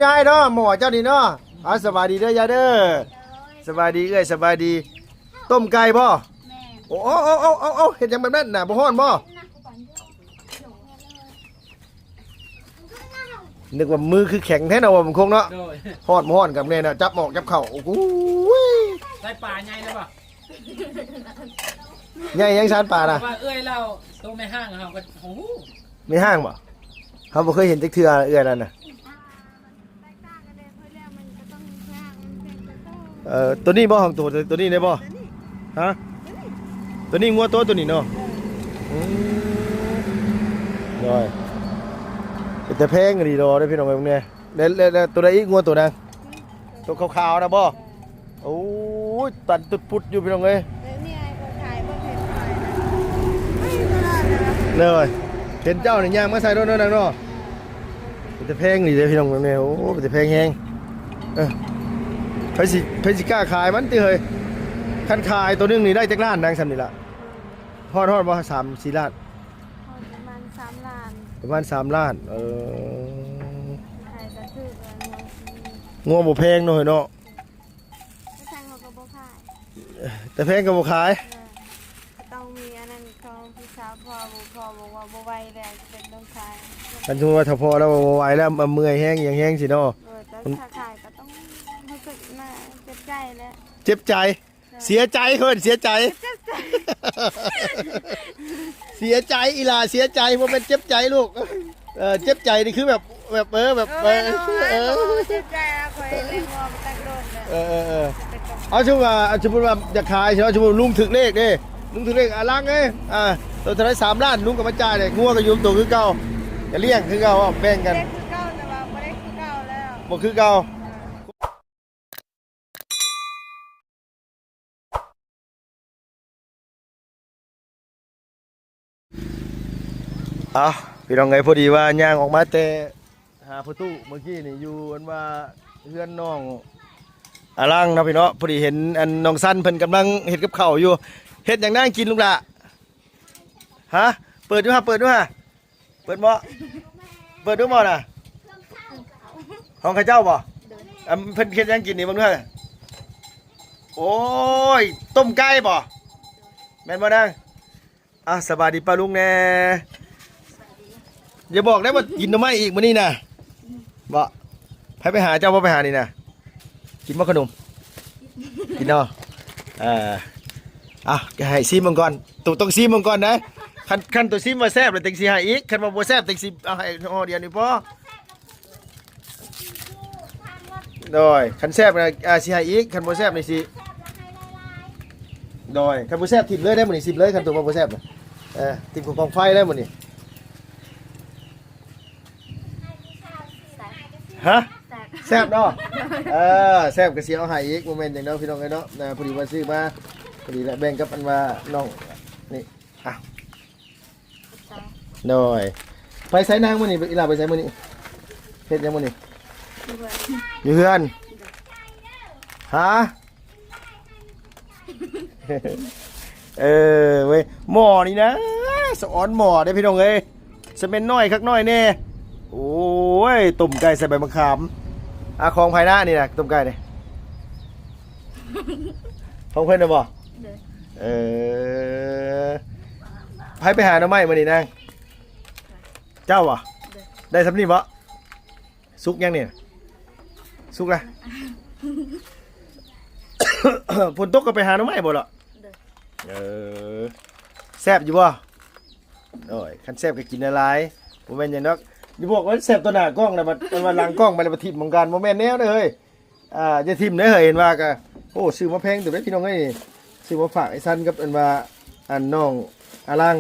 ຍາຍເນາະ ໝໍເຈົ້ານີ້ເນາະ. ເອົາ ສະບາຍດີເດີຍາຍເດີ. ສະບາຍດີເອື້ອຍ ສະບາຍດີ. ຕົ້ມໄກ່ບໍ່? ແມ່ນ. ໂອ້ ໂອ້ ເຮັດຫຍັງແບບນັ້ນນະ ບໍ່ຮ້ອນບໍ່? ນຶກວ່າມືຄືແຂງແທ້ເນາະ ບໍ່ມັນຄົງເນາະ. ໂດຍ. ຮ້ອນບໍ່ຮ້ອນກັນແນ່ນະ ຈັບໝອກຈັບເຂົ້າ. ໂອ້ໂຫຍ ໄດ້ປາໃຫຍ່ແລ້ວບໍ່? ໃຫຍ່ຫຍັງຊານປານະ? ວ່າເອື້ອຍລາວໂຕແມ່ຮ້າງເຮົາກໍ ໂອ້ໂຫ ແມ່ຮ້າງບໍ່? ເຮົາບໍ່ເຄີຍເຫັນຈັກເທື່ອເອື້ອຍນັ້ນນະ. ເອີ ໂຕນີ້ບໍ່ ຂອງໂຕ ໂຕນີ້ໄດ້ບໍ່? ຮະ? ໂຕນີ້ງົວໂຕ ໂຕນີ້ເນາະ. ເອີ ອືມ ໂດຍ. ເປັນຕາແພງອີ່ຫຼີດອກເດ້ພີ່ນ້ອງເອີຍ ເບິ່ງແດ່. ແລ້ວ ແລ້ວ ແລ້ວໂຕໃດອີກ ງົວໂຕນາງ? ໂຕຂາວໆນະບໍ່? ໂອ້ຍ ຕັນຕຸດປຸດຢູ່ພີ່ນ້ອງເອີຍ. ເອີ ນີ້ອ້າຍກໍຂາຍບໍ່ເຫັນຂາຍນະ. ເອີ ເຫັນເຈົ້ານີ້ຍ່າງມາໃສ່ລົດເນາະນາງເນາະ. ເປັນຕາແພງອີ່ຫຼີເດ້ພີ່ນ້ອງເອີຍ ນີ້. ໂອ້ ເປັນຕາແພງແຮງ. ເອີ ໃຜຊິ ໃຜຊິກ້າຂາຍມັນຕິເຮີ້ຍ? ຄັນຂາຍໂຕໜຶ່ງນີ້ໄດ້ຈັກລ້ານນາງ ສ່ຳນີ້ລະ? ຮອດ ຮອດບໍ່ ສາມສີ່ລ້ານ? ຮອດປະມານສາມລ້ານ. ປະມານສາມລ້ານ. ເອີ ຂາຍກໍຖືກແລ້ວ ງົວບໍ່ແພງເນາະເຮີ້ຍເນາະ. ແຕ່ແພງເຮົາກໍບໍ່ຂາຍ. ແຕ່ແພງກໍບໍ່ຂາຍ. ເອີ ກໍຕ້ອງມີອັນນັ້ນ ຂອງພີ່ສາວພໍ່ ພໍ່ບອກວ່າບໍ່ໄຫວແລ້ວ ຈຳເປັນຕ້ອງຂາຍ. ຄັນສົມມຸດວ່າຖ້າພໍ່ລາວວ່າບໍ່ໄຫວແລ້ວ ເມື່ອຍແຮງ ຫຍັງແຮງຊີ້ເນາະ. ເອີ ແຕ່ຖ້າຂາຍກໍຕ້ອງຮູ້ສຶກໜ້າເຈັບໃຈແຫຼະ. ເຈັບໃຈ? ເສຍໃຈ ເພິ່ນເສຍໃຈ. ເຈັບໃຈ ເສຍໃຈ ອີ່ຫຼ້າເສຍໃຈ ບໍ່ແມ່ນເຈັບໃຈລູກ. ເອີ ເຈັບໃຈນີ້ຄືແບບ ແບບ ເອີ ແບບ ເອີ ເອີ ເອີ ເຈັບໃຈ. ເອີ ເອີ ເອີ ເອົາ ສົມມຸດວ່າ ສົມມຸດວ່າຢາກຂາຍ ສົມມຸດລຸງຖືກເລກເດ້ ລຸງຖືກເລກ ອາ ຫຼັງເດ້ ອ່າ ໂຕເທົ່າໃດ ສາມລ້ານ ລຸງກໍມາຈ່າຍເດ້. ງົວກໍຢູ່ນຳໂຕຄືເກົ່າ ກໍລ້ຽງຄືເກົ່າ ແບ່ງກັນ ຄືເກົ່າ ແຕ່ວ່າບໍ່ໄດ້ຄືເກົ່າແລ້ວ ບໍ່ຄືເກົ່າ. ເອົ້າ ພີ່ນ້ອງເອີຍ ພໍດີວ່າຍ່າງອອກມາແຕ່ຫາພໍ່ຕູ້ເມື່ອກີ້ນີ້ ຢູ່ອັນວ່າເຮືອນນ້ອງອາລັງເນາະພີ່ນ້ອງ. ພໍດີເຫັນອັນນ້ອງສັນເພິ່ນກຳລັງເຮັດກັບເຂົ້າຢູ່. ເຮັດຫຍັງນາງກິນລູກຫຼ້າ? ຮະ? ເປີດດູຫາ ເປີດດູຫາ. ເປີດບໍ່? ເປີດດູບໍ່ນະ? ຂອງເຂົາເຈົ້າບໍ່? ໂດຍ. ອັນ ເພິ່ນເຮັດຫຍັງກິນນີ້ເບິ່ງດູ. ໂອ້ຍ ຕົ້ມໄກ່ບໍ່? ແມ່ນບໍ່ນາງ? ອ່າ ສະບາຍດີປ້າລຸງແດ່. ສະບາຍດີ. ຢ່າບອກໄດ້ວ່າກິນໜໍ່ໄມ້ອີກມື້ນີ້ນະ. ບໍ່? ໃຜໄປຫາເຈົ້າບໍ່ ໄປຫານີ້ນະ? ກິນບໍ່ຂະໜົມ? ກິນເນາະ. ເອີ ເອົາ ໃຫ້ຊີມເບິ່ງກ່ອນ. ໂຕຕ້ອງຊີມເບິ່ງກ່ອນນະ. ຄັນ ຄັນໂຕຊີມວ່າແຊບແລ້ວຈັ່ງຊິໃຫ້ອີກ, ຄັນວ່າບໍ່ແຊບຈັ່ງຊິເອົາໃຫ້ຫໍ່ດຽວນີ້ພໍ. ໂດຍ. ຄັນແຊບນະ ອາ ຊິໃຫ້ອີກ, ຄັນບໍ່ແຊບນີ້ຊິ ໂດຍ. ຄັນບໍ່ແຊບຖິ້ມເລີຍເດ້ມື້ນີ້, ຖິ້ມເລີຍ ຄັນໂຕວ່າບໍ່ແຊບນະ. ເອີ ຖິ້ມເຂົ້າກອງໄຟເດ້ມື້ນີ້. ຮະ? ແຊບ ແຊບເນາະ. ເອີ ແຊບກໍຊິເອົາໃຫ້ອີກ, ບໍ່ແມ່ນຫຍັງດອກພີ່ນ້ອງເອີຍເນາະ. ນະ ພໍດີວ່າຊື້ມາ ພໍດີແຫຼະ ແບ່ງກັບອັນວ່ານ້ອງນີ້. ອ່ະ ຂອບໃຈ. ໂດຍ. ໄປໃສນາງມື້ນີ້? ອີ່ຫຼ້າໄປໃສມື້ນີ້? ເຮັດຫຍັງມື້ນີ້? ຢູ່ເຮືອນ. ຢູ່ເຮືອນ? ຮະ? ເອີເວີຍ ໝໍນີ້ນະ ສະອອນໝໍເດ້ພີ່ນ້ອງເອີຍ, ສະແມ່ນນ້ອຍຄັກນ້ອຍແນ່. ໂອ້ຍ ຕົ້ມໄກ່ໃສ່ໃບມະຂາມ. ອ່າ ຂອງໃຜນະນີ້ນະ ຕົ້ມໄກ່ນີ້? ຂອງເພິ່ນນະບໍ່? ໂດຍ. ເອີ ໃຜໄປຫາໜໍ່ໄມ້ມື້ນີ້ນາງ? ເຈົ້າບໍ່? ໂດຍ. ໄດ້ສ່ຳນີ້ບໍ່? ສຸກຍັງນີ້? ສຸກລະ? ຝົນຕົກກໍໄປຫາໜໍ່ໄມ້ບໍ່ລະ? ໂດຍ. ເອີ ແຊບຢູ່ບໍ່? ໂອ້ຍ ຄັນແຊບກໍກິນຫຼາຍໆ ບໍ່ແມ່ນຫຍັງດອກ. ຢ່າບອກວ່າແຊບຕໍ່ໜ້າກ້ອງນະ ບັດ ບັດວ່າຫຼັງກ້ອງໄປແລ້ວ ບັດຖິ້ມໝອງການ ບໍ່ແມ່ນແນວເດີເຮີ້ຍ. ອ່າ ຢ່າຖິ້ມເດີເຮີ້ຍ ເຫັນວ່າກໍ ໂອ້ ຊື້ມາແພງເຕີບເດ້ພີ່ນ້ອງເອີຍ. ຊື້ມາຝາກໄອ້ສັນກັບອັນວ່າ ອັນນ້ອງອາລາງ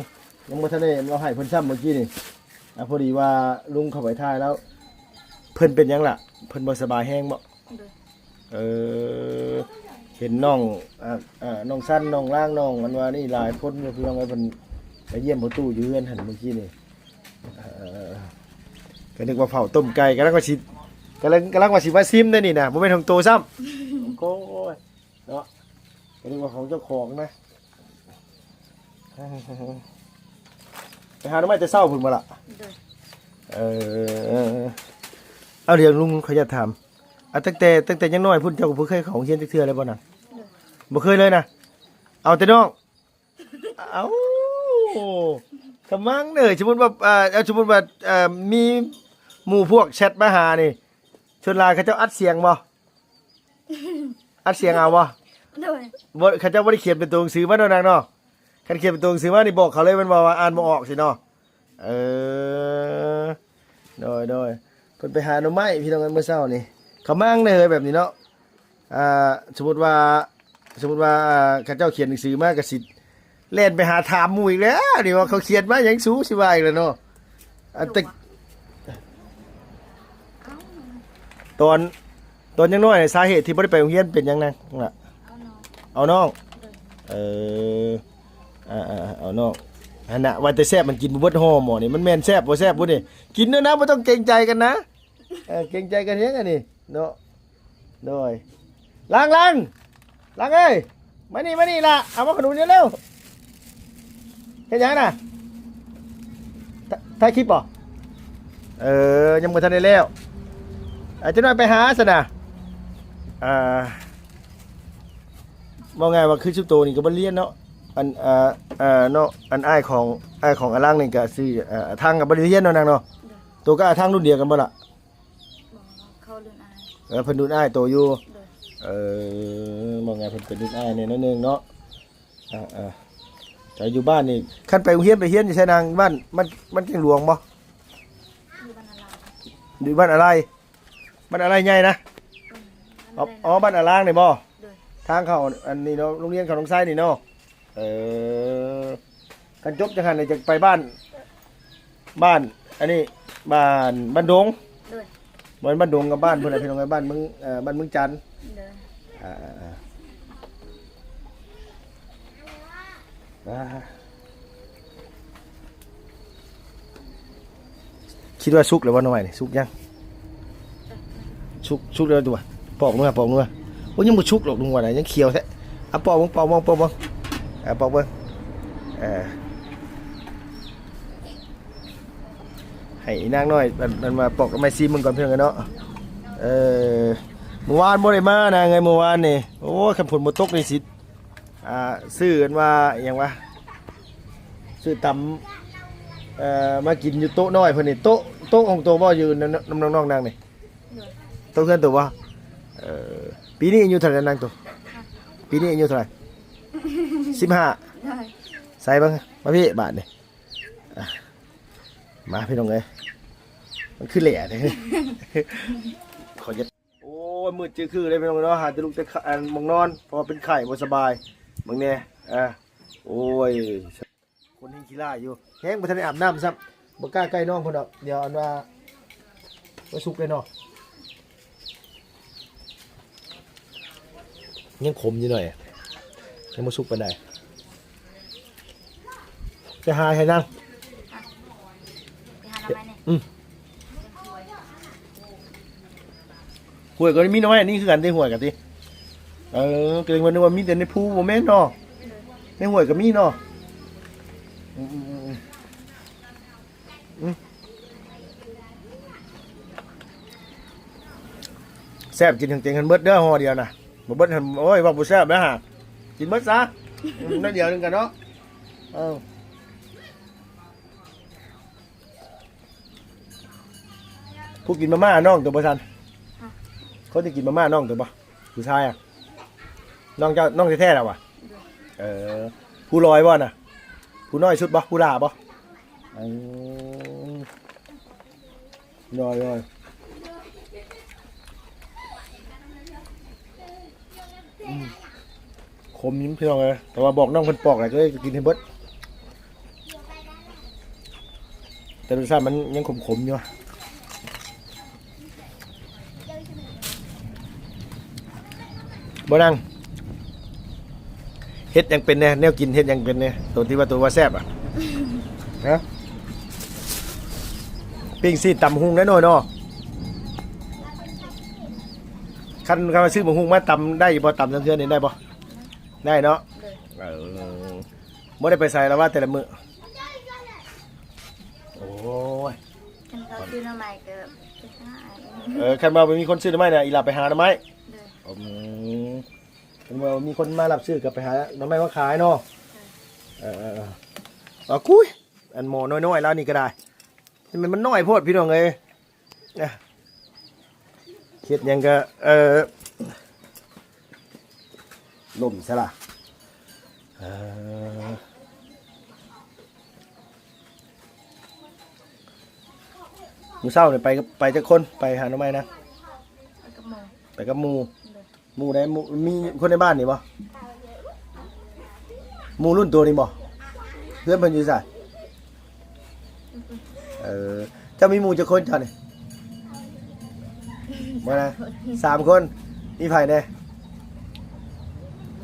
ຍັງບໍ່ທັນໄດ້ເອົາໃຫ້ເພິ່ນຊ້ຳເມື່ອກີ້ນີ້. ອ່າ ພໍດີວ່າລຸງເຂົ້າໄປຖ່າຍແລ້ວ ເພິ່ນເປັນຫຍັງລະ? ເພິ່ນບໍ່ສະບາຍແຮງບໍ່? ໂດຍ. ເອີ ເຫັນນ້ອງ ອ່າ ອ່າ ນ້ອງສັນ ນ້ອງລາງ ນ້ອງອັນວ່ານີ້ຫຼາຍຄົນຢູ່ ພີ່ນ້ອງເອີຍ. ເພິ່ນໄປຢ້ຽມພໍ່ຕູ້ຢູ່ເຮືອນຫັ້ນເມື່ອກີ້ນີ້. ເອີ ກໍນຶກວ່າເຜົາຕົ້ມໄກ່ ກຳລັງວ່າຊິ ກຳລັງ ກຳລັງວ່າຊິມາຊິມເດ້ນີ້ນະ ບໍ່ແມ່ນຂອງໂຕຊ້ຳ. ໂອ້ຍ ເນາະ ກໍນຶກວ່າຂອງເຈົ້າຂອງນະ. ໄປຫາໜໍ່ໄມ້ແຕ່ເຊົ້າພຸ້ນບໍ່ລະ? ໂດຍ. ເອີ ເອີ ເອີ ເອົາ ດຽວລຸງຂໍອະນຸຍາດຖາມ ອາ ຕັ້ງແຕ່ ຕັ້ງແຕ່ຍັງນ້ອຍພຸ້ນ ເຈົ້າກໍບໍ່ເຄີຍເຂົ້າໂຮງຮຽນຈັກເທື່ອເລີຍບໍ່ນະ? ບໍ່ເຄີຍເລີຍນະ? ເອົາແຕ່ນ້ອງ ເອົາ ກຳລັງເດີ ສົມມຸດວ່າ ເອີ ເອົາ ສົມມຸດວ່າ ເອີ ມີໝູ່ພວກແຊັດມາຫານີ້ ສ່ວນຫຼາຍເຂົາເຈົ້າອັດສຽງບໍ່? ອັດສຽງເອົາບໍ່? ໂດຍ ບໍ່ ເຂົາເຈົ້າບໍ່ໄດ້ຂຽນເປັນຕົວໜັງສືມາເນາະນາງເນາະ. ຄັນຂຽນເປັນຕົວໜັງສືມານີ້ບອກເຂົາເລີຍແມ່ນບໍ່ວ່າອ່ານບໍ່ອອກຊີ້ເນາະ? ເອີ ໂດຍໆ ເພິ່ນໄປຫາໜໍ່ໄມ້ພີ່ນ້ອງເອີຍ ມື້ເຊົ້ານີ້ ຂະມັງເດີແບບນີ້ເນາະ. ອ່າ ສົມມຸດວ່າ ສົມມຸດວ່າ ເຂົາເຈົ້າຂຽນໜັງສືມາກໍຊິແລ່ນໄປຫາຖາມໝູ່ອີກແລ້ວນີ້ ວ່າເຂົາຂຽນມາຫຍັງ ສູຊິວ່າອີກແລ້ວເນາະ. ອັນແຕ່ ຕອນ ຕອນຍັງນ້ອຍ ສາເຫດທີ່ບໍ່ໄດ້ໄປໂຮງຮຽນເປັນຫຍັງນະ? ເອົານ້ອງ ເອີ ອ່າໆ ເອົານ້ອງ ຫັ້ນນະ ວ່າແຕ່ແຊບ ມັນກິນບໍ່ເບິດຫໍ່ໝໍນີ້ ມັນແມ່ນແຊບບໍ່ແຊບພຸ້ນນີ້ ກິນເດີນະ ບໍ່ຕ້ອງເກງໃຈກັນນະ ເອີ ເກງໃຈກັນຫຍັງອັນນີ້ເນາະ. ໂດຍ ຫຼັງ ຫຼັງ ຫຼັງເອີຍ ມານີ້ ມານີ້ລະ ເອົາມາຂະໜຸນເລັວໆ. ເຮັດຫຍັງນະ? ຖ່າ ຖ່າຍຄລິບບໍ? ເອີ ຍັງບໍ່ທັນໄດ້ແລ້ວ ອາ ຈັກໜ້ອຍໄປຫາຊັ້ນນະ. ອ່າ ເວົ້າງ່າຍວ່າຄືຊຸມໂຕນີ້ກໍບໍ່ໄດ້ຮຽນເນາະ ອັນ ເອີ ເອີ ເນາະ ອັນອ້າຍຂອງ ອ້າຍຂອງອາລັງນີ້ກໍຊື່ ເອີ ອາທັງກໍບໍ່ໄດ້ຮຽນເນາະນາງເນາະ. ໂດຍ ໂຕກັບອາທັງລຸ້ນດຽວກັນບໍ່ລະ? ບໍ່ ເຂົາລຸ້ນອ້າຍ ເອີ ເພິ່ນລຸ້ນອ້າຍໂຕຢູ່. ໂດຍ ເອີ ເວົ້າງ່າຍເພິ່ນເປັນລຸ້ນອ້າຍແດ່ໜ້ອຍໜຶ່ງເນາະ. ອ່າໆ ແຕ່ຢູ່ບ້ານນີ້ ຄັນໄປໂຮງຮຽນ ໄປຮຽນຢູ່ໃສນາງ? ບ້ານ ບ້ານ ບ້ານແກ້ງຫຼວງບໍ່? ຢູ່ບ້ານອາລາຍ ຢູ່ບ້ານອາລາຍ ບ້ານອາລາຍໃຫຍ່ນະ? ອືມ ອໍ ບ້ານອາລາງນີ້ບໍ່? ໂດຍ ທາງເຂົ້າອັນນີ້ເນາະ ໂຮງຮຽນເຂົາໜອງໄຊນີ້ເນາະ. ເອີ ຄັນຈົບຈັ່ງຫັ້ນຈະໄປບ້ານ ບ້ານ ອັນນີ້ ບ້ານ ບ້ານດົງ. ໂດຍ ບໍ່ແມ່ນບ້ານດົງກັບບ້ານພຸ້ນນະ ພີ່ນ້ອງເອີຍ ບ້ານເມືອງ ເອີ ບ້ານເມືອງຈັນ. ໂດຍ ອ່າໆໆ ອ່າ ຄິດວ່າສຸກແລ້ວບໍ່ ໜໍ່ໄມ້ນີ້? ສຸກຍັງ? ສຸກ ສຸກແລ້ວຕົວະ ປອກເມືອ ປອກເມືອ. ໂອ້ຍ ຍັງບໍ່ສຸກດອກ ລຸງວ່ານະ ຍັງຂຽວແທ້. ເອົາປອກເບິ່ງ ປອກເບິ່ງ ປອກເບິ່ງ ເອົາປອກເບິ່ງ ເອີ ໃຫ້ອີນາງນ້ອຍ ມັນ ມັນມາປອກໜໍ່ໄມ້ຊີມເບິ່ງກ່ອນ ພີ່ນ້ອງເອີຍເນາະ. ເອີ ມື້ວານບໍ່ໄດ້ມານະ ເອີຍ ມື້ວານນີ້ ໂອ້ຍ ຄັນຝົນບໍ່ຕົກນີ້ຊິ ອ່າ ຊື້ອັນວ່າອີ່ຫຍັງວະ ຊື້ຕຳ ເອີ ມາກິນຢູ່ໂຕະນ້ອຍເພິ່ນນີ້ ໂຕະ ໂຕະຂອງໂຕບໍ່ ຢູ່ນຳ ນຳນ້ອງໆ ນາງນີ້? ໂຕະເຮືອນໂຕບໍ່? ເອີ ປີນີ້ອາຍຸເທົ່າໃດນາງໂຕ? ປີນີ້ອາຍຸເທົ່າໃດ? ສິບຫ້າ. ໂດຍ ໃສ່ເບິ່ງ ມາພີ້ບາດນີ້ ອ່ະ ມາ ພີ່ນ້ອງເອີຍ ມັນຄືແຫຼະແທ້ ຂໍເຮັດ ໂອ້ຍ ມືດຈື່ຄືເດ້ ພີ່ນ້ອງເນາະ ຫາແຕ່ລຸກແຕ່ ອັນ ໝ່ອງນອນ ເພາະວ່າເປັນໄຂ້ ບໍ່ສະບາຍ ເບິ່ງແດ່ ອ່າ ໂອ້ຍ ຄົນແຮ່ງຂີ້ລ້າຢູ່ ແຮ່ງບໍ່ທັນໄດ້ອາບນ້ຳຊ້ຳ ບໍ່ກ້າໃກ້ນ້ອງເພິ່ນດອກ ດຽວອັນວ່າ ບໍ່ສຸກເດ້ເນາະ. ຍັງຂົມຢູ່ໜ້ອຍ ຍັງບໍ່ສຸກປານໃດ. ໄປຫາໃຫ້ນາງ ໄປຫາໜໍ່ໄມ້ນີ້ ອືມ ຫ້ວຍກໍມີໜໍ່ໄມ້ນີ້ຄືກັນຕິ ຫ້ວຍກັນຕິ. ເອີ ກໍຍັງວ່າ ນຶກວ່າມີແຕ່ໃນພູ ບໍ່ແມ່ນເນາະ ໃນຫ້ວຍກໍມີເນາະ. ອືມໆໆ ອືມ ແຊບ ກິນໃຫ້ເຕັມໃຫ້ເບິດເດີ ຫໍ່ດຽວນະ ບໍ່ເບິດຫັ້ນ ໂອ້ຍ ເວົ້າບໍ່ແຊບແລ້ວຫາ ກິນເບິດຊະ ອືມ ໜ້ອຍດຽວໜຶ່ງກໍເນາະ. ເອີ ຜູ້ກິນມາມ່ານ້ອງໂຕບໍ່ຊັ້ນ? ຮະ? ຄົນທີ່ກິນມາມ່ານ້ອງໂຕບໍ່? ຜູ້ຊາຍອະ ນ້ອງເຈົ້າ ນ້ອງແທ້ໆລະຫວາ? ໂດຍ ເອີ ຜູ້ຫຼອຍບໍ່ນະ? ຜູ້ນ້ອຍສຸດບໍ່? ຜູ້ຫຼ້າບໍ່? ອືມ ໂດຍໆ ອືມ ຂົມຢູ່ ພີ່ນ້ອງເອີຍ ແຕ່ວ່າບອກນ້ອງເພິ່ນປອກແລ້ວ ກໍເລີຍກິນໃຫ້ເບິດ ແຕ່ລົດຊາດມັນຍັງຂົມໆຢູ່. ບໍ່ນັ່ງ ເຮັດຫຍັງເປັນແດ່? ແນວກິນເຮັດຫຍັງເປັນແດ່? ໂຕທີ່ວ່າ ໂຕວ່າແຊບອະ ຮະ? ປີ້ງຊີ້ນ ຕຳຫຸ່ງໄດ້ໜ້ອຍເນາະ. ຄັນ ຄັນວ່າຊື້ບັກຫຸ່ງມາຕຳໄດ້ຢູ່ບໍ່? ຕຳທາງເຮືອນນີ້ໄດ້ບໍ່? ໄດ້ເນາະ. ເອີ ບໍ່ໄດ້ໄປໃສລະວ່າແຕ່ລະມື້? ໂອ້ຍ ຄັນເຂົາຊື້ໜໍ່ໄມ້ກໍໄປຫາ ເອີ ຄັນວ່າບໍ່ມີຄົນຊື້ໜໍ່ໄມ້ນະ ອີ່ຫຼ້າໄປຫາໜໍ່ໄມ້. ໂດຍ. ອືມ ຄັນວ່າມີຄົນມາຮັບຊື້ກໍໄປຫາໜໍ່ໄມ້ມາຂາຍເນາະ. ໂດຍ. ເອີ ເອີ ເອີ ເອົາ ກຸ້ຍ ອັນໝໍ້ນ້ອຍໆລາວນີ້ກໍໄດ້ ມັນ ມັນນ້ອຍໂພດພີ່ນ້ອງເອີຍ. ເຮັດຫຍັງກໍ ເອີ ລົ້ມຊະລະ. ເອີ ມື້ເຊົ້ານີ້ໄປ ໄປຈັກຄົນ? ໄປຫາໜໍ່ໄມ້ນະ? ໄປກັບໝູ່. ໄປກັບໝູ່. ໂດຍ. ໝູ່ໃດ? ໝູ່ ມີຄົນໃນບ້ານນີ້ບໍ່? ໝູ່ລຸ້ນໂຕນີ້ບໍ່? ເຮືອນເພິ່ນຢູ່ໃສ? ເອີ ເຈົ້າມີໝູ່ຈັກຄົນເຈົ້ານີ້? ບໍ່ນະ ສາມຄົນ. ມີໃຜແດ່?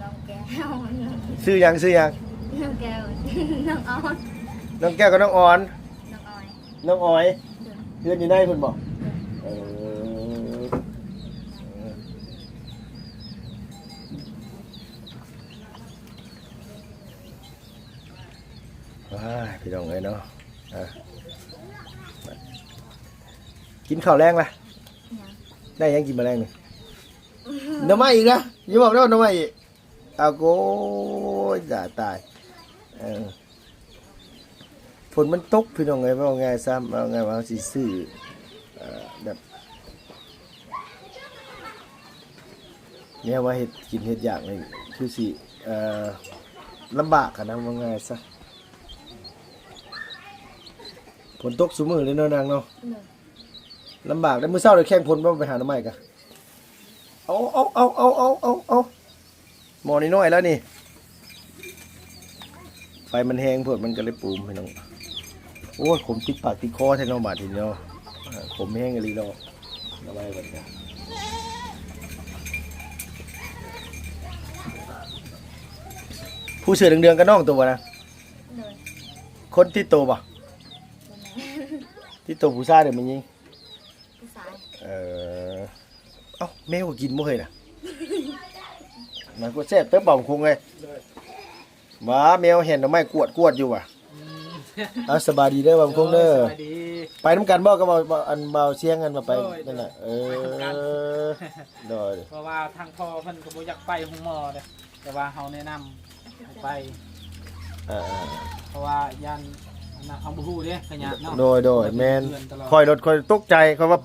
ນ້ອງແກ້ວ. ຊື່ຫຍັງ? ຊື່ຫຍັງ? ນ້ອງແກ້ວ ນ້ອງອອນ. ນ້ອງແກ້ວກັບນ້ອງອອນ. ນ້ອງອອຍ. ນ້ອງອອຍ. ໂດຍ. ເຮືອນຢູ່ໃນພຸ້ນບໍ່? ໂດຍ. ເອີ ເອີ ວ້າຍ ພີ່ນ້ອງເອີຍເນາະ ອ່າ ກິນເຂົ້າແລງລະ? ຍັງ. ໄດ້ຫຍັງກິນມາແລງນີ້? ໜໍ່ໄມ້ອີກລະ? ຢ່າບອກເດີ ໜໍ່ໄມ້ອີກ. ອ້າວ ໂອ້ຍ ຕາຍ ຕາຍ ເອີ. ຝົນມັນຕົກພີ່ນ້ອງເອີຍ ເວົ້າງ່າຍຊະ ເວົ້າງ່າຍວ່າເຮົາຊິຊື້ ເອີ ແບບ ແນວວ່າເຮັດກິນເຮັດຢາກນີ້ຄືຊິ ເອີ ລຳບາກຫັ້ນນະ ເວົ້າງ່າຍຊະ. ຝົນຕົກຊຸມື້ເລີຍເນາະນາງເນາະ. ໂດຍ. ລຳບາກເດ້ ມື້ເຊົ້າໄດ້ແຂ່ງຝົນບໍ່ ໄປຫາໜໍ່ໄມ້ກະ. ເອົາ ເອົາ ເອົາ ເອົາ ເອົາ ເອົາ ເອົາ ໝໍ້ນ້ອຍໆແລ້ວນີ້ ໄຟມັນແຮງໂພດ ມັນກໍເລີຍປູມພີ່ນ້ອງ. ໂອ້ຍ ຂົມຕິດປາກຕິດຄໍແທ້ເນາະ ບາດນີ້ເນາະ ເອີ ຂົມແຮງອີ່ຫຼີເນາະ. ເອົາໄວ້ບັດນີ້ ຜູ້ເສື້ອເຫຼືອງໆກັບນ້ອງໂຕບໍ່ນະ? ໂດຍ. ຄົນຕິດໂຕບໍ່? ບໍ່ແມ່ນ. ຕິດໂຕຜູ້ຊາຍຫຼືແມ່ຍິງ? ຜູ້ຊາຍ. ເອີ ເອົ້າ ແມວກໍກິນບໍ່ເຮີ້ຍນະ? ມັນກໍແຊບເຕີບ ເບົາຄົງເອີຍ. ໂດຍ. ຫວາ ແມວແຫ່ນໜໍ່ໄມ້ກວດໆຢູ່ຫວາ. ອືມ ເອົາ ສະບາຍດີເດີ ເບົາຄົງເດີ. ໂດຍ ສະບາຍດີ. ໄປນຳກັນບໍ່ກັບ ອັນ ບ່າວຊຽງ ອັນວ່າໄປ ໂດຍ ນັ້ນນະ. ໂດຍ. ເອີ ໄປນຳກັນ ໂດຍ. ເພາະວ່າທາງພໍ່ເພິ່ນກໍບໍ່ຢາກໄປໂຮງໝໍເດ້ ແຕ່ວ່າເຮົາແນະນຳໃຫ້ໄປ. ເອີ ເອີ ເພາະວ່າຢ້ານອັນນັ້ນ ເຮົາບໍ່ຮູ້ເດ້ ພະຍາດເນາະ. ໂດຍ ໂດຍ. ແມ່ນ. ຂ້ອຍລົດ ຂ້ອຍຕົກໃຈ ຂ້ອຍວ່າ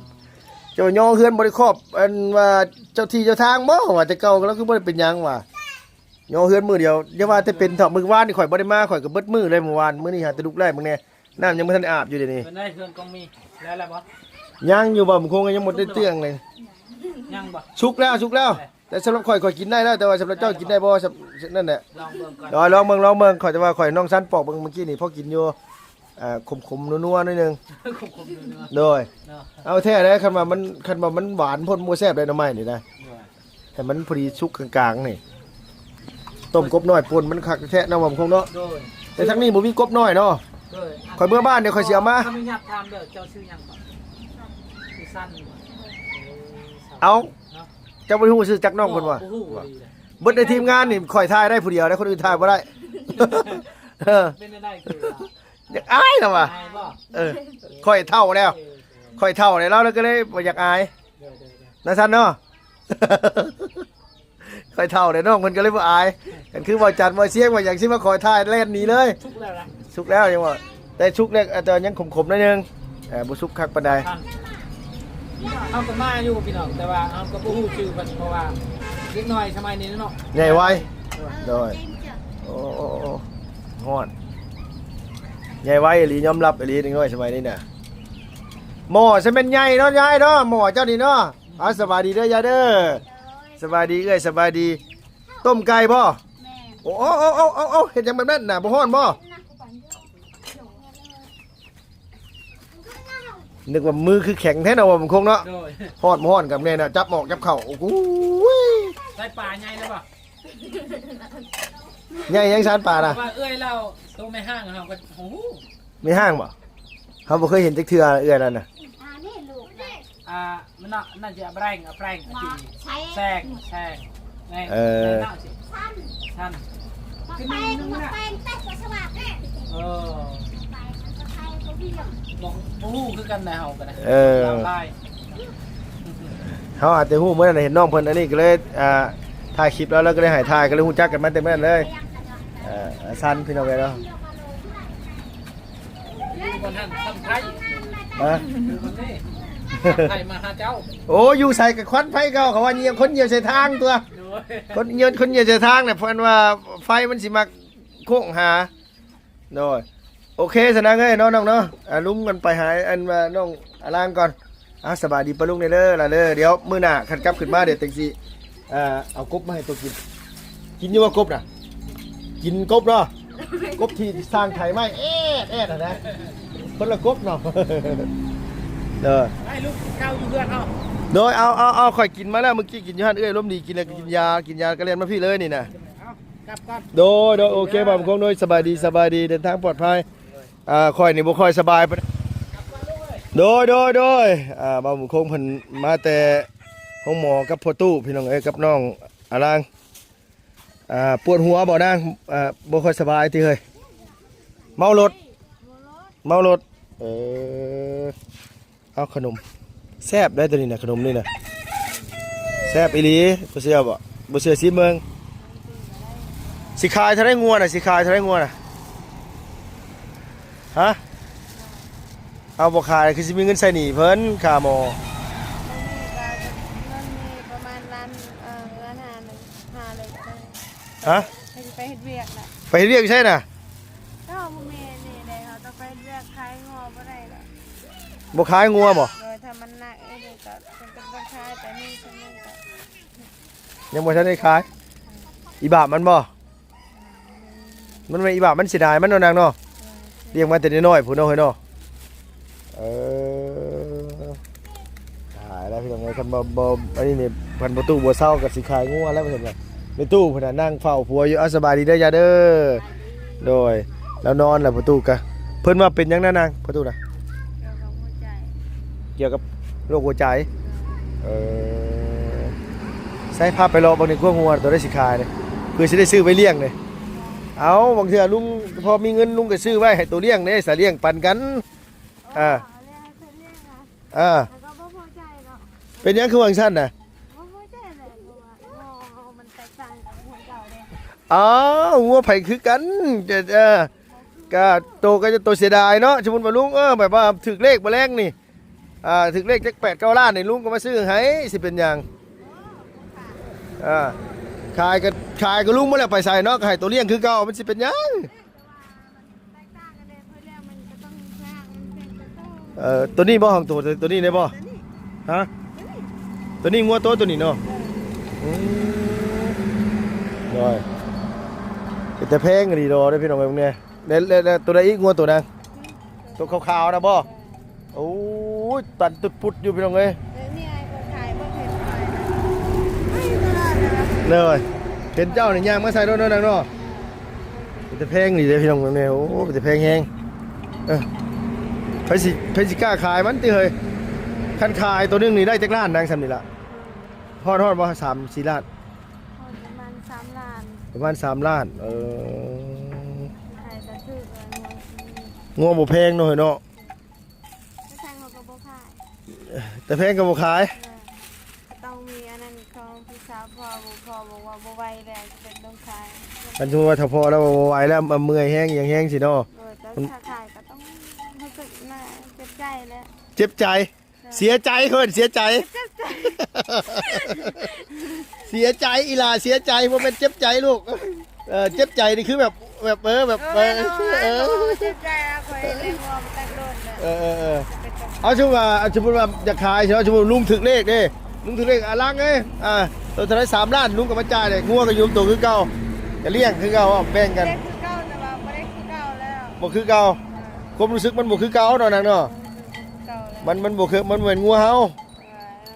ເຈົ້າຍໍເຮືອນບໍ່ໄດ້ຄອບ ອັນວ່າເຈົ້າທີ່ເຈົ້າທາງບໍ່ ວ່າແຕ່ເກົ່າ ແລ້ວຄືບໍ່ໄດ້ເປັນຫຍັງຫວາ. ຍໍເຮືອນມື້ດຽວ ຢ່າວ່າແຕ່ເປັນເຖາະ ມື້ວານນີ້ຂ້ອຍບໍ່ໄດ້ມາ ຂ້ອຍກໍເບິດມື້ເລີຍມື້ວານ. ມື້ນີ້ຫາແຕ່ລຸກໄລ່ເບິ່ງແດ່ ນ້ຳຍັງບໍ່ທັນໄດ້ອາບຢູ່ເດນີ້. ເພິ່ນໄດ້ເຮືອນກອງມີແລ້ວ ແລ້ວບໍ່? ຍັງຢູ່ ບ່າວຄົງຍັງບໍ່ໄດ້ເຕື້ອງເລີຍ. ຍັງບໍ່? ສຸກແລ້ວ ສຸກແລ້ວ. ແຕ່ສຳລັບຂ້ອຍ ຂ້ອຍກິນໄດ້ແລ້ວ ແຕ່ວ່າສຳລັບເຈົ້າກິນໄດ້ບໍ່ ສຳ ນັ້ນແຫຼະ. ລອງເບິ່ງກ່ອນ. ລອງເບິ່ງ ລອງເບິ່ງ ຂ້ອຍ ແຕ່ວ່າຂ້ອຍ ນ້ອງສັນປອກເບິ່ງມື້ກີ້ນີ້ ພໍກິນຢູ່. ອ່າ ຂົມໆນົວໆໜ້ອຍໜຶ່ງ. ຂົມໆນົວໆ. ໂດຍ. ເນາະ ເອົາແທ້ເດ້ ຄັນວ່າມັນ ຄັນວ່າມັນຫວານໂພດ ບໍ່ແຊບເດ້ໜໍ່ໄມ້ນີ້ນະ. ໂດຍ. ໃຫ້ມັນພໍດີສຸກກາງໆນີ້ ຕົ້ມກົບນ້ອຍປົ່ນມັນຄັກແທ້ເນາະ ບ່າວຄົງເນາະ. ໂດຍ. ແຕ່ທາງນີ້ບໍ່ມີກົບນ້ອຍເນາະ. ໂດຍ. ຂ້ອຍເມືອບ້ານ ດຽວຂ້ອຍຊິເອົາມາ. ຂໍອະນຸຍາດຖາມເດີ ເຈົ້າຊື່ຫຍັງ? ຊື່ສັນບໍ່? ເອົ້າ ເນາະ ເຈົ້າບໍ່ຮູ້ຊື່ຈັກນ້ອງເພິ່ນບໍ່? ບໍ່ຮູ້. ເບິດໃນທີມງານນີ້ ຂ້ອຍຖ່າຍໄດ້ຜູ້ດຽວເດ້ ຄົນອື່ນຖ່າຍບໍ່ໄດ້. ເອີ ເປັນແນວໃດຄືວ່າ ຢາກອາຍລະວ່າ. ອາຍບໍ່? ເອີ ຂ້ອຍເຖົ້າແລ້ວ. ເອີ ຂ້ອຍເຖົ້າແລ້ວ ລາວກໍເລີຍບໍ່ຢາກອາຍ. ໂດຍ ໂດຍ ໂດຍ. ນະຊັ້ນເນາະ ຂ້ອຍເຖົ້າແລ້ວ ນ້ອງເພິ່ນກໍເລີຍບໍ່ອາຍ. ຄັນຄືເວົ້າຈັນເວົ້າຊຽງວ່າຫຍັງຊິມາຂໍຖ່າຍແລ່ນໜີເລີຍ. ສຸກແລ້ວນະ? ສຸກແລ້ວຍັງວ່າ ແຕ່ສຸກແລ້ວ ແຕ່ຍັງຂົມໆໜ້ອຍໜຶ່ງ. ເອີ ບໍ່ສຸກຄັກປານໃດ. ເຮົາກໍມາຢູ່ພີ່ນ້ອງ ແຕ່ວ່າເຮົາກໍບໍ່ຮູ້ຊື່ເພິ່ນ ເພາະວ່າເດັກນ້ອຍສະໄໝນີ້ເນາະ ໃຫຍ່ໄວ. ໂດຍ. ໂອ້ ໂອ້ ໂອ້ ຮ້ອນ ໃຫຍ່ໄວອີ່ຫຼີ ຍອມຮັບອີ່ຫຼີ ເດັກນ້ອຍສະໄໝນີ້ນະ. ໝໍ້ຊະແມ່ນໃຫຍ່ເນາະຍາຍເນາະ ໝໍ້ເຈົ້ານີ້ເນາະ. ເອົາ ສະບາຍດີເດີຍາຍເດີ. ສະບາຍດີເອື້ອຍ ສະບາຍດີ. ຕົ້ມໄກ່ບໍ່? ແມ່ນ. ໂອ້ ເອົາ ເອົາ ເອົາ ເຮັດຫຍັງແບບນັ້ນນະ ບໍ່ຮ້ອນບໍ່? ນຶກວ່າມືຄືແຂງແທ້ເນາະ ບ່າວຄົງເນາະ. ໂດຍ. ຮ້ອນບໍ່ຮ້ອນກັບແນ່ນະ ຈັບໝອກຈັບເຂົ້າ. ໂອ້ໂຫ ໄດ້ປາໃຫຍ່ແລ້ວບໍ່? ໃຫຍ່ຍັງຊານປານະ? ວ່າເອື້ອຍລາວໂຕແມ່ຮ້າງເຮົາກໍ ໂອ້ໂຫ ແມ່ຮ້າງບໍ່? ເຮົາບໍ່ເຄີຍເຫັນຈັກເທື່ອເອື້ອຍລາວນະ. ອ່າ ນີ້ລູກນະ ອ່າ ມັນເນາະ ໜ້າຈະແປງ ແປງ ແຊງ ແຊງ ເອີ ຊັ້ນ ຄືໜຶ່ງນະ ແປງແຕ່ສະຫວາດແທ້. ເອີ ບໍ່ ບໍ່ຮູ້ຄືກັນນະ ເຮົາກໍໄດ້ ເອີ ລາວຫຼາຍ. ເຮົາອາດຈະຮູ້ມື້ນັ້ນ ເຫັນນ້ອງເພິ່ນອັນນີ້ ກໍເລີຍ ອ່າ ຖ່າຍຄລິບແລ້ວ ແລ້ວກໍເລີຍໃຫ້ຖ່າຍ ກໍເລີຍຮູ້ຈັກກັນມາແຕ່ມື້ນັ້ນເລີຍ. ເອີ ອ່າ ຊັ້ນ ພີ່ນ້ອງເອີຍເນາະ. ຢູ່ບ່ອນຫັ້ນ ຄວັນໄຟ ຮະ? ຄວັນໄຟມາຫາເຈົ້າ. ໂອ້ ຢູ່ໃສກໍຄວັນໄຟເກົ່າ. ເຂົາວ່າຍ່ຽວ ຄົນຍ່ຽວໃສ່ທາງຕົວະ. ໂດຍ ຄົນຍ່ຽວ ຄົນຍ່ຽວໃສ່ທາງນະ. ເພິ່ນວ່າໄຟມັນຊິມັກໂຄ້ງຫາ. ໂດຍ ໂອເຄ ຊະນາງເອີຍເນາະ ນ້ອງເນາະ. ອ່າ ລຸງກັນໄປຫາ ອັນວ່າ ນ້ອງອາລາງກ່ອນ. ອ່າ ສະບາຍດີປ້າລຸງເດີ ຫຼາເດີ. ດຽວມື້ໜ້າຄັນກັບຂຶ້ນມາ ດຽວຈັ່ງຊິ ອ່າ ເອົາກົບມາໃຫ້ໂຕກິນ. ກິນຢູ່ບໍ່ກົບນະ? ກິນກົບເນາະ. ກົບທີ່ສ້າງໄຖໄມ້ແອດໆ ຫັ້ນນະ. ຄົນລະກົບເນາະ. ເດີ ໃຫ້ລູກກິນເຂົ້າຢູ່ເຮືອນເຮົາ. ໂດຍ ເອົາ ເອົາ ເອົາ ຂ້ອຍກິນມາແລ້ວ ມື້ກີ້ກິນຢູ່ຫັ້ນ. ເອື້ອຍລມດີ ກິນແລ້ວກໍກິນຢາ ກິນຢາກໍແລ່ນມາພີ້ເລີຍນີ້ນະ. ເອົາ ກັບກ່ອນ. ໂດຍ ໂດຍ ໂອເຄ ບ່າວບຸນຄົງ. ໂດຍ ສະບາຍດີ ສະບາຍດີ ເດີນທາງປອດໄພ. ອ່າ ຂ້ອຍນີ້ບໍ່ຄ່ອຍສະບາຍປານໃດ. ໂດຍ ໂດຍ ໂດຍ. ອ່າ ບ່າວບຸນຄົງເພິ່ນມາແຕ່ໂຮງໝໍກັບພໍ່ຕູ້ ພີ່ນ້ອງເອີຍ ກັບນ້ອງອາລາງ. ອ່າ ປວດຫົວບໍ່ນາງ? ອ່າ ບໍ່ຄ່ອຍສະບາຍຕິເຮີ້ຍ? ເມົາລົດ ເມົາລົດ. ເອີ ເອົາຂະໜົມ ແຊບໄດ໋ໂຕນີ້ນະ ຂະໜົມນີ້ນະ ແຊບອີ່ຫຼີ. ບໍ່ເຊື່ອບໍ່? ບໍ່ເຊື່ອຊີມເບິ່ງ. ຊິຂາຍເທົ່າໃດງົວນະ? ຊິຂາຍເທົ່າໃດງົວນະ? ຮະ? ເອົາ ບໍ່ຂາຍ ຄືຊິມີເງິນໃຊ້ໜີ້ເພິ່ນຄ່າໝໍ. ບໍ່ມີ ກໍເງິນມີປະມານລ້ານ ເອີ ລ້ານຫ້າ ຫ້າ ເລີຍກໍໄດ້. ຮະ? ເພິ່ນໄປເຮັດວຽກລະ. ໄປເຮັດວຽກຢູ່ໃສນະ? ກໍບໍ່ແມ່ນນີ້ແຫຼະ ເຮົາຕ້ອງໄປເຮັດວຽກຂາຍງົວບໍ່ໄດ້ລະ. ບໍ່ຂາຍງົວບໍ່? ໂດຍ ຖ້າມັນໜັກອີ່ຫຼີກໍເພິ່ນກໍຕ້ອງຂາຍ ແຕ່ນີ້ສ່ຳນັ້ນກໍຍັງບໍ່ທັນໄດ້ຂາຍ. ອີ່ບາບມັນບໍ່? ມັນແມ່ນອີ່ບາບ ມັນເສຍດາຍມັນເນາະນາງເນາະ. ເອີ ລ້ຽງມາແຕ່ນ້ອຍໆພຸ້ນເນາະເຮີ້ຍເນາະ. ເອີ ຕາຍແລ້ວພີ່ນ້ອງເອີຍ. ຄັນບໍ່ ບໍ່ ອັນນີ້ນີ້ ຄັນພໍ່ຕູ້ບໍ່ເຊົາກໍຊິຂາຍງົວແລ້ວວ່າຊັ້ນ. ແມ່ຕູ້ເພິ່ນນະນັ່ງເຝົ້າຜົວຢູ່. ເອົາ ສະບາຍດີເດີ ຢ່າເດີ. ໂດຍ ລາວນອນແລ້ວພໍ່ຕູ້ກະ. ເພິ່ນວ່າເປັນຫຍັງນະນາງ ພໍ່ຕູ້ນະ? ກ່ຽວກັບຫົວໃຈ ກ່ຽວກັບໂລກຫົວໃຈ. ເອີ ໃສ່ພາໄປເລາະເບິ່ງໃນຂົວງົວ ໂຕໃດຊິຂາຍເດ້ ເພື່ອຊິໄດ້ຊື້ໄວ້ລ້ຽງເດ້. ເອົາ ບາງເທື່ອລຸງພໍມີເງິນ ລຸງກໍຊື້ໄວ້ໃຫ້ໂຕລ້ຽງເດ້ ສາລ້ຽງປັນກັນ. ອ່າ ເອົາແລ້ວໃຫ້ເພິ່ນລ້ຽງນະ. ອ່າ ແລ້ວກໍບໍ່ພໍໃຈເນາະ. ເປັນຫຍັງຄືວ່າຈັ່ງຊັ້ນນະ? ບໍ່ພໍໃຈແຫຼະ ເພາະວ່າງົວເຮົາມັນແຕກຕ່າງກັບງົວເຈົ້າເດ້. ອ້າວ ງົວໃຜຄືກັນ? ເອີ ກະໂຕ ກະໂຕເສຍດາຍເນາະ. ສົມມຸດວ່າລຸງ ເອີ ແບບວ່າຖືກເລກມື້ແລງນີ້ ອ່າ ຖືກເລກຈັກແປດເກົ້າລ້ານນີ້ ລຸງກໍມາຊື້ໃຫ້ ຊິເປັນຫຍັງ? ອ່າ ຂາຍກໍ ຂາຍກໍລຸງບໍ່ໄດ້ໄປໃສເນາະ ກໍໃຫ້ໂຕລ້ຽງຄືເກົ່າ ມັນຊິເປັນຫຍັງ? ແຕກຕ່າງກັນເດ້ ເພິ່ນແລ້ວມັນກໍຕ້ອງຍາກ ມັນເປັນກະໂຕ. ເອີ ໂຕນີ້ບໍ່ ຂອງໂຕ ໂຕນີ້ໄດ້ບໍ່? ໂຕນີ້ ຮະ? ໂຕນີ້ ໂຕນີ້ງົວໂຕ ໂຕນີ້ເນາະ. ເອີ ອືມ ໂດຍ ເປັນຕາແພງອີ່ຫຼີດອກເດ້ພີ່ນ້ອງເອີຍ ເບິ່ງແດ່. ແລ້ວ ແລ້ວ ແລ້ວໂຕໃດອີກ ງົວໂຕນາງ? ໂຕຂາວໆນະບໍ່? ເອີ ໂອ້ຍ ຕັນຕຸດປຸດຢູ່ພີ່ນ້ອງເອີຍ. ເອີ ນີ້ອ້າຍກໍຂາຍບໍ່ເຫັນຂ້ອຍນະ ໄປຕະຫຼອດນະ. ເລີຍ ເຫັນເຈົ້ານີ້ຍ່າງມາໃສ່ລົດເນາະນາງເນາະ. ເປັນຕາແພງອີ່ຫຼີເດ້ພີ່ນ້ອງເອີຍ ໂອ້ ເປັນຕາແພງແຮງ. ເອີ ໃຜຊິ ໃຜຊິກ້າຂາຍມັນຕິເຮີ້ຍ? ຄັນຂາຍໂຕໜຶ່ງນີ້ໄດ້ຈັກລ້ານນາງ ສ່ຳນີ້ລະ? ຮອດ ຮອດບໍ່ ສາມສີ່ລ້ານ? ຮອດປະມານສາມລ້ານ. ປະມານສາມລ້ານ. ເອີ ຂາຍກໍຖືກແລ້ວ ງົວບໍ່ແພງເນາະເຮີ້ຍເນາະ. ແຕ່ແພງເຮົາກໍບໍ່ຂາຍ ແຕ່ແພງກໍບໍ່ຂາຍ. ເອີ ກໍຕ້ອງມີອັນນັ້ນຂອງພີ່ສາວພໍ່ ພໍ່ບອກວ່າບໍ່ໄຫວແລ້ວ ຈຳເປັນຕ້ອງຂາຍ. ຄັນສົມມຸດວ່າຖ້າພໍ່ລາວວ່າບໍ່ໄຫວແລ້ວ ເມື່ອຍແຮງ ຫຍັງແຮງຊີ້ເນາະ. ເອີ ແຕ່ຖ້າຂາຍກໍຕ້ອງຮູ້ສຶກໜ້າເຈັບໃຈແຫຼະ. ເຈັບໃຈ? ເອີ ເສຍໃຈ ເຂົາເອີ້ນເສຍໃຈ. ເຈັບໃຈ ເສຍໃຈ ອີ່ຫຼ້າເສຍໃຈ ບໍ່ແມ່ນເຈັບໃຈລູກ. ເອີ ເຈັບໃຈນີ້ຄືແບບ ແບບ ເອີ ແບບ ເອີ ເອີ ເອີ ເຈັບໃຈອະ ຂ້ອຍເລີຍວ່າມັນຕັ້ງໂດນແລ້ວ. ເອີ ເອີ ເອີ ເປັນຕົ້ນ ເອົາ ສົມມຸດວ່າ ສົມມຸດວ່າຢາກຂາຍ ສົມມຸດວ່າລຸງຖືກເລກເດ້ ລຸງຖືກເລກ ອາ ຫຼັງເດ້ ອ່າ ໂຕເທົ່າໃດ ສາມລ້ານ ລຸງກໍມາຈ່າຍເດ້ ງົວກໍຢູ່ໂຕຄືເກົ່າ ກໍລ້ຽງຄືເກົ່າ ແບ່ງກັນ ແຕ່ຄືເກົ່າ ແຕ່ວ່າບໍ່ໄດ້ຄືເກົ່າແລ້ວ ບໍ່ຄືເກົ່າ. ເອີ ຄວາມຮູ້ສຶກມັນບໍ່ຄືເກົ່າເນາະນາງເນາະ. ເອີ ບໍ່ຄືເກົ່າແລ້ວ ມັນ ມັນບໍ່ຄື ມັນບໍ່ແມ່ນງົວເຮົາ.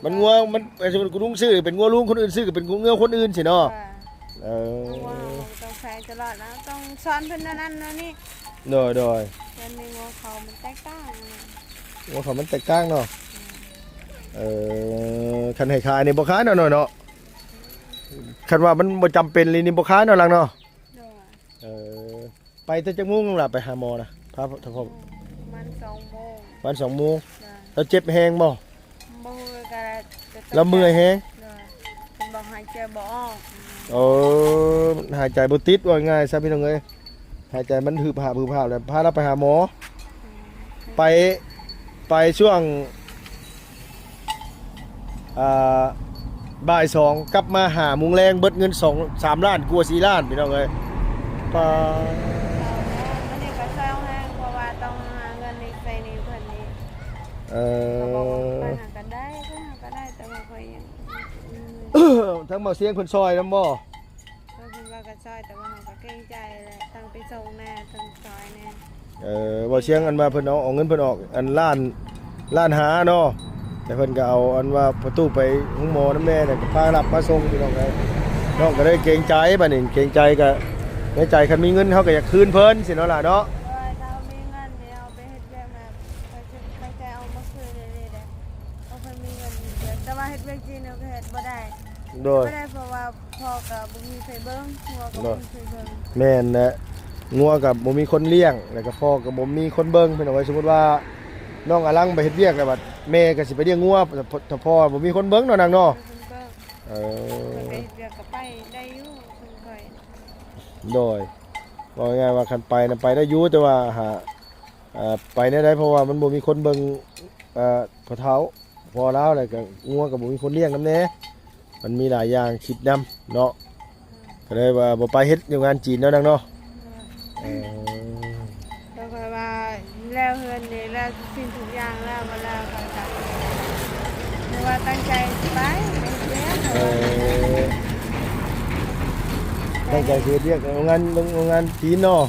ມັນງົວ ມັນ ສົມມຸດລຸງຊື້ເປັນງົວລຸງ ຄົນອື່ນຊື້ກໍເປັນງົວຄົນອື່ນຊີ້ເນາະ. ເອີ ເອີ ງົວເຮົາກໍຕ້ອງໃຊ້ຕະຫຼອດນະ ຕ້ອງສອນເພິ່ນແນວນັ້ນແນວນີ້. ໂດຍ ໂດຍ ແຕ່ໃນງົວເຂົາມັນແຕກຕ່າງ ງົວເຂົາມັນແຕກຕ່າງເນາະ. ເອີ ເອີ ຄັນໃຫ້ຂາຍນີ້ບໍ່ຂາຍເນາະ ນ້ອຍເນາະ. ຄັນວ່າມັນບໍ່ຈຳເປັນອີ່ຫຼີນີ້ບໍ່ຂາຍເນາະ ຫຼັງເນາະ. ໂດຍ ເອີ ໄປແຕ່ຈັກໂມງລະ ໄປຫາໝໍນະ? ພາ ປະມານສອງໂມງ ປະມານສອງໂມງ. ໂດຍ ແລ້ວເຈັບແຮງບໍ່? ບໍ່ຮູ້ ກໍ ລາວເມື່ອຍແຮງ. ໂດຍ ເພິ່ນບອກຫາຍໃຈບໍ່ອອກ. ເອີ ຫາຍໃຈບໍ່ຕິດ ເວົ້າງ່າຍຊະພີ່ນ້ອງເອີຍ, ຫາຍໃຈມັນຫືບຫາບ ຫືບຫາບ ແລ້ວພາລາວໄປຫາໝໍ. ໄປ ໄປຊ່ວງ ອ່າ ບ່າຍສອງ ກັບມາຫ້າໂມງແລງ ເບິດເງິນສອງ ສາມລ້ານກວ່າ ສີ່ລ້ານ ພີ່ນ້ອງເອີຍ. ປາ ອັນນີ້ກໍເສົ້າແຮງ ເພາະວ່າຕ້ອງຫາເງິນນີ້ໃຊ້ໜີ້ເພິ່ນນີ້. ເອີ ເຂົາບອກວ່າເພິ່ນຫາກໍໄດ້ ເພິ່ນຫາກໍໄດ້ ແຕ່ວ່າຂ້ອຍຍັງ ອືມ ທາງເບົາຊຽງເພິ່ນຊ່ອຍນຳບໍ່? ເອີ ເພິ່ນວ່າກໍຊ່ອຍ ແຕ່ວ່າເຮົາກໍເກງໃຈແຫຼະ ທັງໄປສົ່ງແດ່ ທັງຊ່ອຍແດ່. ເອີ ເບົາຊຽງອັນວ່າເພິ່ນເອົາ ເອົາເງິນເພິ່ນອອກ ອັນລ້ານ ລ້ານຫ້າເນາະ, ແຕ່ເພິ່ນກໍເອົາອັນວ່າພໍ່ຕູ້ໄປໂຮງໝໍນຳແດ່ ແລ້ວກໍພາຮັບມາສົ່ງ ພີ່ນ້ອງເອີຍ. ນ້ອງກໍເລີຍເກງໃຈ ບາດນີ້ເກງໃຈ ກໍໃນໃຈຄັນມີເງິນເຮົາກໍຢາກຄືນເພິ່ນຊີ້ເນາະຫຼ້າເນາະ. ໂດຍ ຖ້າເຮົາມີເງິນນີ້ເຮົາໄປເຮັດວຽກນະ ຂ້ອຍຊິຕັ້ງໃຈເອົາມາຄືນເດ ເພາະເພິ່ນມີເງິນເດືອນ ແຕ່ວ່າເຮັດວຽກຈີນເຮົາກໍເຮັດບໍ່ໄດ້. ໂດຍ ບໍ່ໄດ້ ເພາະວ່າພໍ່ກໍບໍ່ມີໃຜເບິ່ງ ງົວກໍບໍ່ມີໃຜເບິ່ງ. ແມ່ນແຫຼະ ງົວກໍບໍ່ມີຄົນລ້ຽງ ແລ້ວກໍພໍ່ກໍບໍ່ມີຄົນເບິ່ງ ພີ່ນ້ອງເອີຍ. ສົມມຸດວ່ານ້ອງອາລັງໄປເຮັດວຽກແລ້ວ ບັດແມ່ກໍຊິໄປລ້ຽງງົວ ຖ້າພໍ່ບໍ່ມີຄົນເບິ່ງເນາະ ນາງເນາະ. ເອີ ເພິ່ນໄປເຮັດວຽກກໍໄປໄດ້ຢູ່ ເພິ່ນຄ່ອຍ. ໂດຍ ເວົ້າງ່າຍໆວ່າຄັນໄປນະໄປໄດ້ຢູ່ ແຕ່ວ່າຫາ ເອີ ໄປແນວໃດ ເພາະວ່າມັນບໍ່ມີຄົນເບິ່ງ ເອີ ພໍ່ເຖົ້າພໍ່ລາວ ແລ້ວກໍງົວກໍບໍ່ມີຄົນລ້ຽງນຳແດ່. ມັນມີຫຼາຍຢ່າງຄິດນຳເນາະ ກໍເລີຍວ່າບໍ່ໄປເຮັດຢູ່ງານຈີນເນາະ ນາງເນາະ. ເອີ ແລ້ວຂ້ອຍວ່າແລ້ວເຮືອນນີ້ ແລ້ວທຸກສິ່ງທຸກຢ່າງແລ້ວ ມາແລ້ວຂ້ອຍກໍ ຫຼືວ່າຕັ້ງໃຈຊິໄປເຮັດວຽກ. ເອີ ຕັ້ງໃຈຊິເຮັດວຽກໂຮງງານ ໂຮງງານຈີນເນາະ.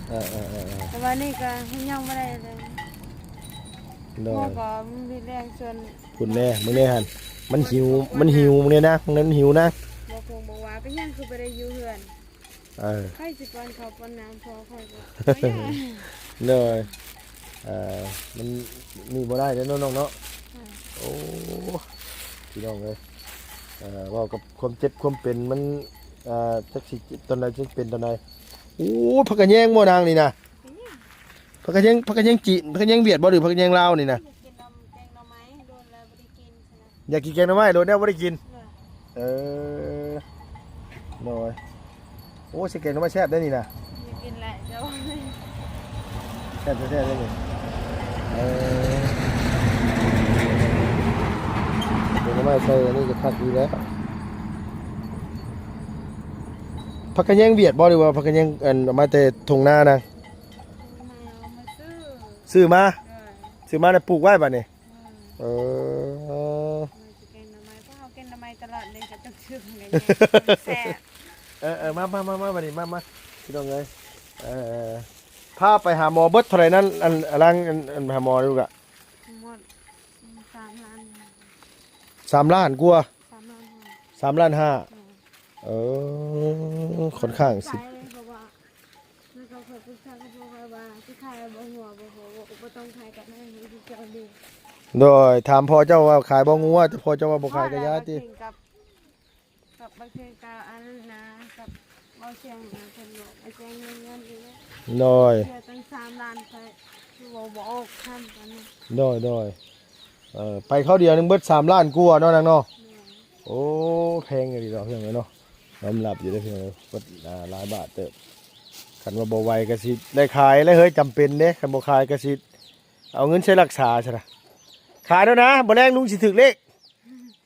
ເອີ ເອີໆໆໆ ແຕ່ວ່ານີ້ກໍຍັງບໍ່ໄດ້ເລີຍ. ໂດຍ ພໍ່ກໍມີແຮງສ່ວນ ພຸ້ນແດ່ ເບິ່ງແດ່ຫັ້ນ ມັນຫິວ ມັນຫິວ ເບິ່ງແດ່ນະ ມັນຫິວນະ. ບໍ່ຄົງບໍ່ວ່າ ເປັນຫຍັງຄືບໍ່ໄດ້ຢູ່ເຮືອນ? ເອີ ໃຜຊິປ້ອນເຂົ້າປ້ອນນ້ຳພໍ່ຂ້ອຍກໍ ໂດຍ ເອີ ມັນນີ້ບໍ່ໄດ້ເດ້ເນາະ ນ້ອງເນາະ. ເອີ ໂອ້ ພີ່ນ້ອງເອີຍ ເອີ ເວົ້າກັບຄວາມເຈັບຄວາມເປັນມັນ ເອີ ຈັກຊິເຈັບຕອນໃດ ຈັກເປັນຕອນໃດ. ໂອ້ ຜັກກະແຍງບໍ່ນາງນີ້ນະ? ເປັນຫຍັງ? ຜັກກະແຍງ ຜັກກະແຍງຈີນ ຜັກກະແຍງຫວຽດບໍ່ ຫຼືຜັກກະແຍງລາວນີ້ນະ? ຢາກກິນໜໍ່ ແກງໜໍ່ໄມ້ ໂດນແລ້ວບໍ່ໄດ້ກິນຊັ້ນນະ. ຢາກກິນແກງໜໍ່ໄມ້ ໂດນແລ້ວບໍ່ໄດ້ກິນ. ໂດຍ ເອີ ໂດຍ ໂອ້ ຊິແກງໜໍ່ໄມ້ແຊບເດ້ນີ້ນະ. ຢາກກິນແຫຼະເຈົ້າ ແຊບແທ້ໆເດ້ນີ້. ເອີ ແກງໜໍ່ໄມ້ໃສ່ອັນນີ້ກໍຄັກດີແລ້ວ. ຜັກກະແຍງຫວຽດບໍ່ ຫຼືວ່າຜັກກະແຍງ ອັນ ເອົາມາແຕ່ທົ່ງນານະ? ເອົາມາ ເອົາມາຊື້ ຊື້ມາ. ເອີ ຊື້ມາແລ້ວປູກໄວ້ບາດນີ້. ເອີ ເອີ ຊິແກງໜໍ່ໄມ້ ເພາະເຮົາແກງໜໍ່ໄມ້ຕະຫຼອດເລີຍ ກໍຕ້ອງຊື້ຂອງແກງ ແຊບ. ເອີໆ ມາໆໆ ບາດນີ້ ມາໆ ພີ່ນ້ອງເອີຍ. ເອີ ພາໄປຫາໝໍເບິດເທົ່າໃດນັ້ນ? ອັນ ອັນ ອັນ ອັນ ຫາໝໍລູກລະ ໝົດສາມລ້ານ ສາມລ້ານກວ່າ ສາມລ້ານຫ້າ ສາມລ້ານຫ້າ. ເອີ ຂ້ອນຂ້າງຊິ ໃຊ້ ເພາະວ່າ ແລ້ວກໍຂ້ອຍປຶກສາກັບພໍ່ຂ້ອຍວ່າ ຊິຂາຍບໍ່ຫົວບໍ່ຫົວ ບໍ່ຕ້ອງຂາຍກໍໄດ້ ມັນຊິຈອຍດີ. ໂດຍ ຖາມພໍ່ເຈົ້າວ່າຂາຍບໍ່ງົວ ແຕ່ພໍ່ເຈົ້າວ່າບໍ່ຂາຍກໍຢ່າຕິ. ກັບ ກັບບາງເທື່ອກໍອັນນັ້ນນະ ກັບເວົ້າສຽງນະ ເພິ່ນບອກວ່າແຈ້ງເງິນເດືອນອີກແລ້ວ. ໂດຍ ເທື່ອຕັ້ງສາມລ້ານ ຂ້ອຍຄືວ່າບໍ່ອອກຄັນຕອນນັ້ນ. ໂດຍ ໂດຍ ເອີ ໄປຄາວດຽວໜຶ່ງເບິດສາມລ້ານກວ່າເນາະນາງເນາະ. ແມ່ນ ໂອ້ ແພງອີ່ຫຼີດອກເຮືອນເນາະ. ຍອມຮັບຢູ່ເດ້ພີ່ນ້ອງເອີຍ ເບິດ ອ່າ ຫຼາຍບາດເຕີບ. ຄັນວ່າບໍ່ໄຫວກໍຊິໄດ້ຂາຍແຫຼະເຮີ້ຍ ຈຳເປັນເດ້. ຄັນບໍ່ຂາຍກໍຊິເອົາເງິນໃຊ້ລັກສາຊັ້ນນະ. ຂາຍແລ້ວນະ ບໍ່ແລງລຸງຊິຖືກເລກ.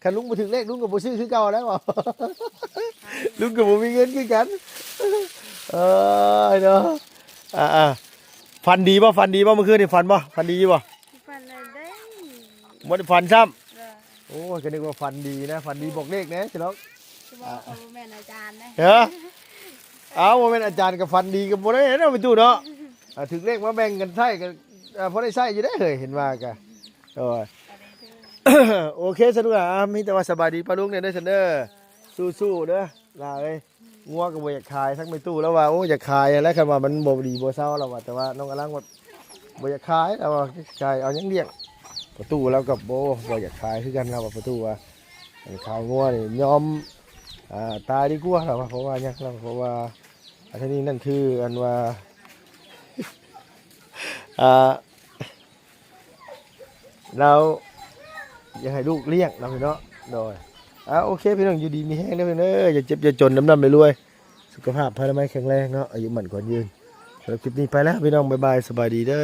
ຄັນລຸງບໍ່ຖືກເລກ ລຸງກໍບໍ່ຊື້ຄືເກົ່າແລ້ວ. ລຸງກໍບໍ່ມີເງິນຄືກັນ. ເອີຍເນາະ. ອ່າໆ ຝັນດີບໍ່? ຝັນດີບໍ່? ມື້ຄືນນີ້ຝັນບໍ່? ຝັນດີຢູ່ບໍ່? ຝັນແລ້ວເດ້ ບໍ່ໄດ້ຝັນຊ້ຳ. ໂອ້ຍ ກໍນຶກວ່າຝັນດີນະ ຝັນດີບອກເລກແດ່ຊິເນາະ. ຄືວ່າຂ້ອຍບໍ່ແມ່ນອາຈານເດ້. ເອີ ເອົ້າ ບໍ່ແມ່ນອາຈານກໍຝັນດີກໍບໍ່ໄດ້ເນາະ ແມ່ຕູ້ເນາະ. ອ່າ ຖືກເລກມາແບ່ງກັນໃຊ້ກໍ ອ່າ ພໍໄດ້ໃຊ້ຢູ່ເດ້ເຮີ້ຍ ເຫັນວ່າກະ. ໂດຍ ໂອເຄ ສະດຸກ ອ່າ ມີແຕ່ວ່າສະບາຍດີປ້າລຸງແດ່ເດີ ຊັ້ນເດີ. ສູ້ໆເດີຫຼ້າເອີຍ. ງົວກໍບໍ່ຢາກຂາຍ ທັງແມ່ຕູ້ລາວວ່າ ໂອ້ ຢາກຂາຍຫັ້ນແຫຼະ ຄັນວ່າມັນບໍ່ດີບໍ່ເຊົາລາວວ່າ. ແຕ່ວ່ານ້ອງອາລັງວ່າບໍ່ຢາກຂາຍ ລາວວ່າຂາຍເອົາຫຍັງລ້ຽງ. ປະຕູລາວກໍບໍ່ ບໍ່ຢາກຂາຍຄືກັນ ລາວວ່າ ປະຕູວ່າ ອັນຂາຍງົວນີ້ຍອມ ອ່າ ຕາຍດີກວ່າ ລາວວ່າ. ເພາະວ່າຫຍັງ ລາວ ເພາະວ່າ ອັນນີ້ນັ້ນຄື ອັນວ່າ ອ່າ ລາວ ຢາກໃຫ້ລູກລ້ຽງເນາະພີ່ນ້ອງເນາະ. ໂດຍ ອ່າ ໂອເຄພີ່ນ້ອງ ຢູ່ດີມີແຮງເດີພີ່ນ້ອງເດີ ຢ່າເຈັບຢ່າຈົນ ລ່ຳໆລວຍໆ ສຸຂະພາບພະລາໄມແຂງແຮງເນາະ ອາຍຸໝັ້ນຂວັນຍືນ. ສຳລັບຄລິບນີ້ໄປແລ້ວພີ່ນ້ອງ ບາຍບາຍ ສະບາຍດີເດີ.